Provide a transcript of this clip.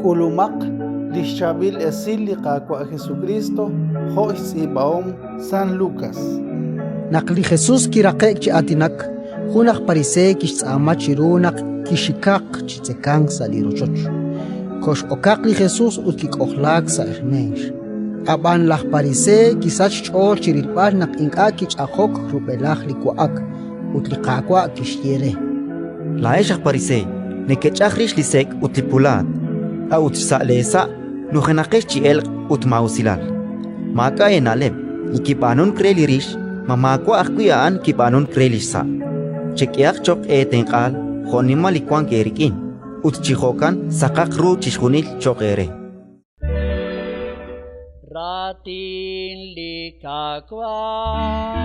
K'ulumaq li xChaab'il Esil li Qaawa' Jesukriist jo' xtz'iib'ahom San Lukas. Naq li Jesus kiraqe'k chi aatinak, jun aj Pariseey kixtz'aama chiru naq kixikaq chi tzekank sa' li rochoch. Kox'okaq li Jesus ut kik'ojlaak sa' xmeex. Ab'an laj Pariseey kisachk xch'ool chi rilb'al naq ink'a' kich'ajok rub'elaj li wa'ak, ut li Qaawa' kixye re: Laa'ex aj Pariseey nekech'aj rix li sek' ut li pulaat, a'ut xsa' leesa' nujenaqex chi elq' ut maa'usilal. Maak'a' eena'leb'! Li kib'aanunk re li rix, ma maawa' ajwi' a'an kib'aanunk re li xsa'? Chek'ehaq cho'q eetenq'aal jo'nimal li wank eerik'in, ut chi jo'kan saqaq ru chixjunil cho'q eere. Raatin li Qaawa'.